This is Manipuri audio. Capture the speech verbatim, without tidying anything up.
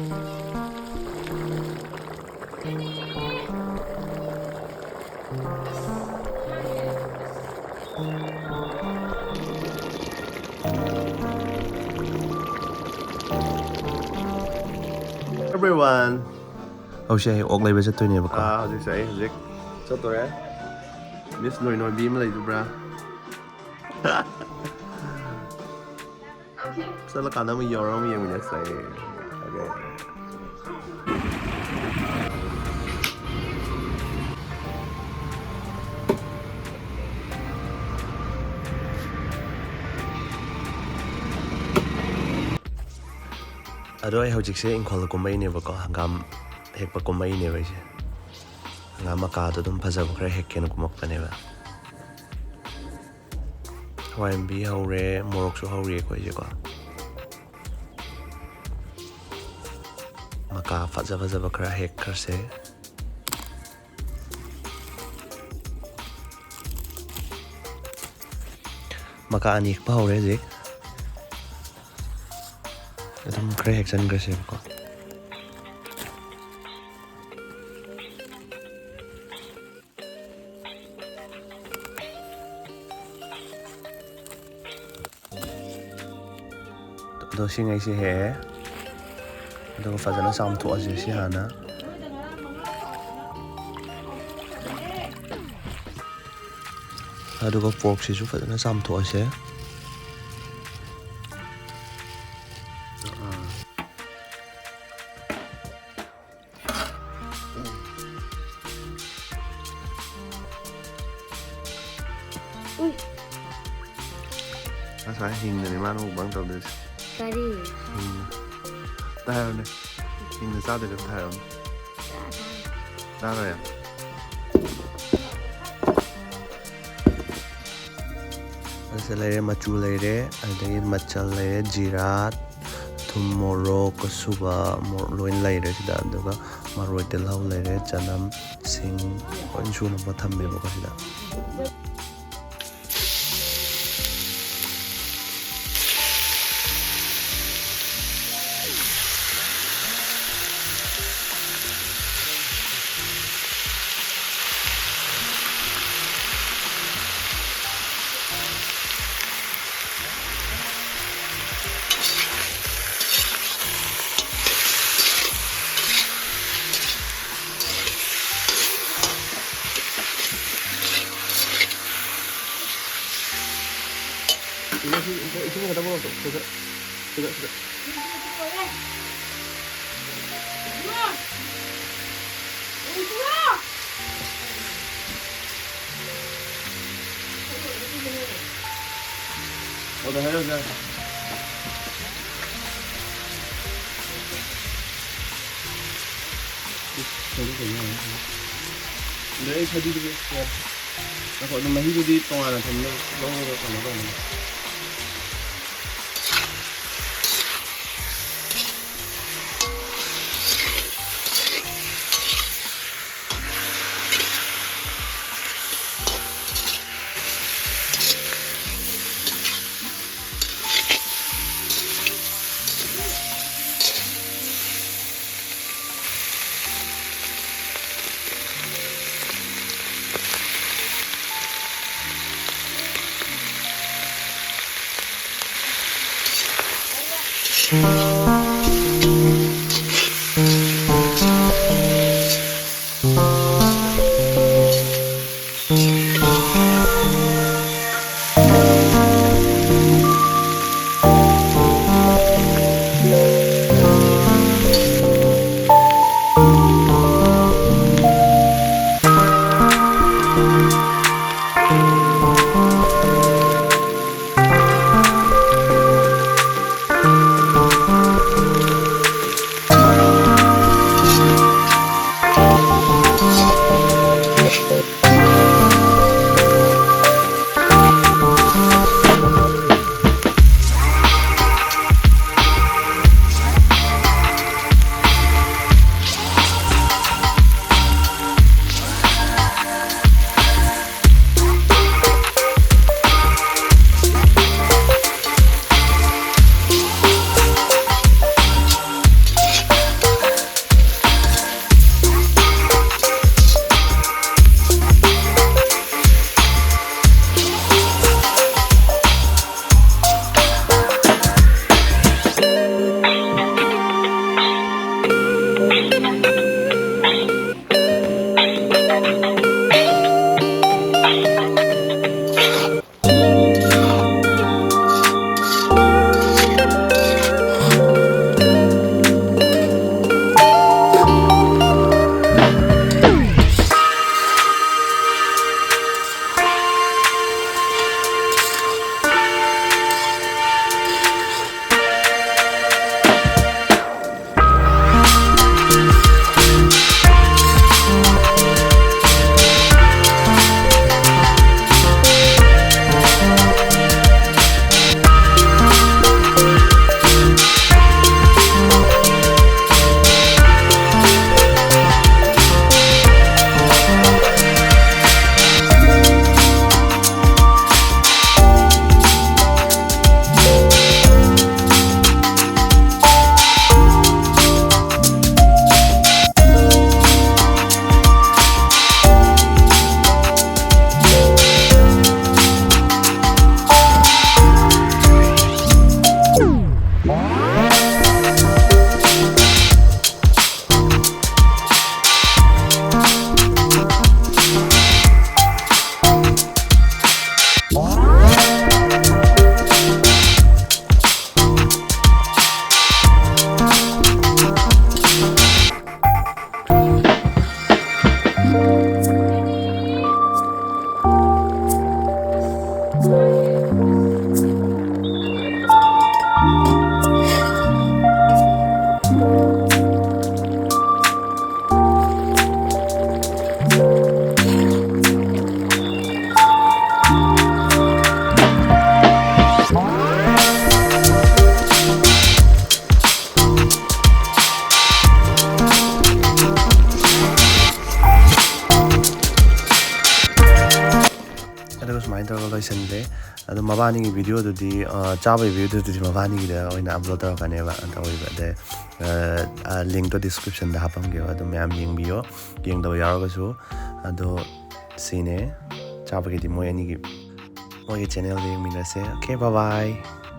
Everyone. ꯍꯧꯖꯤꯛ ꯑꯩ ꯑꯣꯛ ꯂꯩꯕ ꯆꯠꯇꯣꯏꯅꯦꯕꯀꯣ꯫ ꯑꯥ, ꯍꯧꯖꯤꯛꯁꯦ ꯑꯩ ꯍꯧꯖꯤꯛ ꯆꯠꯇꯣꯔꯦ꯫ ꯃꯤꯁ ꯅꯣꯏ ꯅꯣꯏꯕꯤ ꯑꯃ ꯂꯩꯗꯨꯕ꯭ꯔꯥ? ꯆꯠꯂꯀꯥꯟꯗ ꯑꯃꯨꯛ ꯌꯧꯔ ꯑꯃꯨꯛ ꯌꯦꯡꯃꯤꯟꯅꯁꯦ꯫ Okay. ꯑꯗꯣ ꯑꯩ ꯍꯧꯖꯤꯛꯁꯦ ꯏꯪꯈꯣꯜꯗ ꯀꯨꯝꯃꯛꯏꯅꯦꯕꯀꯣ, ꯍꯪꯒꯥꯝ ꯍꯦꯛꯄ ꯀꯨꯝꯃꯛꯏꯅꯦꯕ ꯑꯩꯁꯦ꯫ ꯍꯪꯒꯥꯝ ꯃꯀꯥꯗꯣ ꯑꯗꯨꯝ ꯐꯖꯕ ꯈꯔ ꯍꯦꯛꯀꯦꯅ ꯀꯨꯝꯃꯛꯄꯅꯦꯕ꯫ ꯍꯋꯥꯏ ꯃꯨꯕꯤ ꯍꯧꯔꯦ, ꯃꯣꯔꯣꯛꯁꯨ ꯍꯧꯔꯤ ꯑꯩꯈꯣꯏꯁꯦꯀꯣ꯫ ꯃꯀꯥ ꯐꯖ ꯐꯖꯕ ꯈꯔ ꯍꯦꯛꯈ꯭ꯔꯁꯦ꯫ ꯃꯀꯥ ꯑꯅꯤ ꯍꯦꯛꯄ ꯍꯧꯔꯦ ꯍꯧꯖꯤꯛ꯫ ꯑꯗꯨꯝ ꯈꯔ ꯍꯦꯛꯆꯟꯈ꯭ꯔꯁꯦꯕꯀꯣ꯫ ꯑꯗꯣ ꯁꯤꯉꯩꯁꯦ ꯍꯦꯛꯑꯦ꯫ ꯑꯗꯨꯒ ꯐꯖꯅ ꯆꯥꯝꯊꯣꯛꯑꯁꯦ ꯁꯤ ꯍꯥꯟꯅ꯫ ꯑꯗꯨꯒ ꯄꯣꯔꯛꯁꯤꯁꯨ ꯐꯖꯅ ꯆꯥꯝꯊꯣꯛꯑꯁꯦ꯫ ꯎꯏ꯫ ꯉꯁꯥꯏ ꯍꯤꯡꯅꯅꯤ ꯃꯥꯅ mukbang ꯇꯧꯗꯣꯏꯁꯦ꯫ ꯀꯔꯤ? ꯍꯤꯡꯅ꯫ ꯑꯝꯇ ꯍꯥꯏꯔꯣꯅꯦ꯫ ꯍꯤꯡꯅ ꯆꯥꯗꯣꯏꯔꯣ? ꯑꯝꯇ ꯍꯥꯏꯔꯣꯅꯦ꯫ ꯆꯥꯔꯣꯏ? ꯑꯁꯤ ꯂꯩꯔꯦ, ꯃꯆꯨ ꯂꯩꯔꯦ, ꯑꯗꯒꯤ ꯃꯆꯜ ꯂꯩꯔꯦ, ꯖꯤꯔꯥ, ꯊꯨꯝ, ꯃꯣꯔꯣꯛ, ꯑꯁꯨꯕ, ꯃꯣꯔꯣꯛ ꯂꯣꯏ ꯂꯩꯔꯦ ꯁꯤꯗ꯫ ꯑꯗꯨꯒ ꯃꯔꯣꯏ, ꯇꯤꯜꯍꯧ ꯂꯩꯔꯦ, ꯆꯅꯝ, ꯁꯤꯡ, ꯂꯣꯏ ꯁꯨꯅꯕ ꯊꯝꯃꯦꯕꯀꯣ ꯁꯤꯗ꯫ ꯏꯁꯤꯡ ꯈꯛꯇ ꯄꯨꯔꯛꯑꯣ, ꯁꯤꯗ, ꯁꯤꯗ, ꯁꯤꯗ꯫ ꯑꯣ, ꯍꯥꯏꯔꯛꯑꯣ, ꯍꯥꯏꯔꯛꯑꯣ꯫ ꯑꯗꯩ ꯑꯩ ꯐꯗꯤꯗꯨꯁꯨ ꯌꯥꯔꯦ꯫ ꯉꯥꯏꯈꯣ, ꯑꯗꯨꯝ ꯃꯍꯤꯗꯨꯗꯤ ꯇꯣꯉꯥꯟꯅ ꯊꯝꯃꯦ, ꯂꯧꯔꯒ ꯀꯩꯅꯣ ꯇꯧꯅꯤ꯫ ꯂꯣꯏꯁꯤꯟꯈ꯭ꯔꯦ꯫ ꯑꯗꯣ ꯃꯕꯥꯅꯤꯒꯤ videoꯗꯨꯗꯤ, ꯑ, ꯆꯥꯕꯒꯤ videoꯗꯨꯗꯤ ꯃꯕꯥꯅꯤꯒꯤꯗ ꯑꯣꯏꯅ upload ꯇꯧꯔꯛꯀꯅꯦꯕ꯫ ꯑꯗ ꯑꯣꯏꯕ ꯑꯗꯩ, ꯑ, ꯑ, linkꯇꯣ descriptionꯗ ꯍꯥꯞꯄꯝꯒꯦꯕ, ꯑꯗꯨꯝ ꯃꯌꯥꯝ ꯌꯦꯡꯕꯤꯌꯣ, ꯌꯦꯡꯗꯕ ꯌꯥꯎꯔꯒꯁꯨ꯫ ꯑꯗꯣ ꯁꯤꯅꯦ ꯆꯥꯕꯒꯤꯗꯤ ꯃꯣꯏ ꯑꯅꯤꯒꯤ, ꯃꯣꯏꯒꯤ channelꯗ ꯌꯦꯡꯃꯤꯟꯅꯁꯦ꯫ Okay, bye bye꯫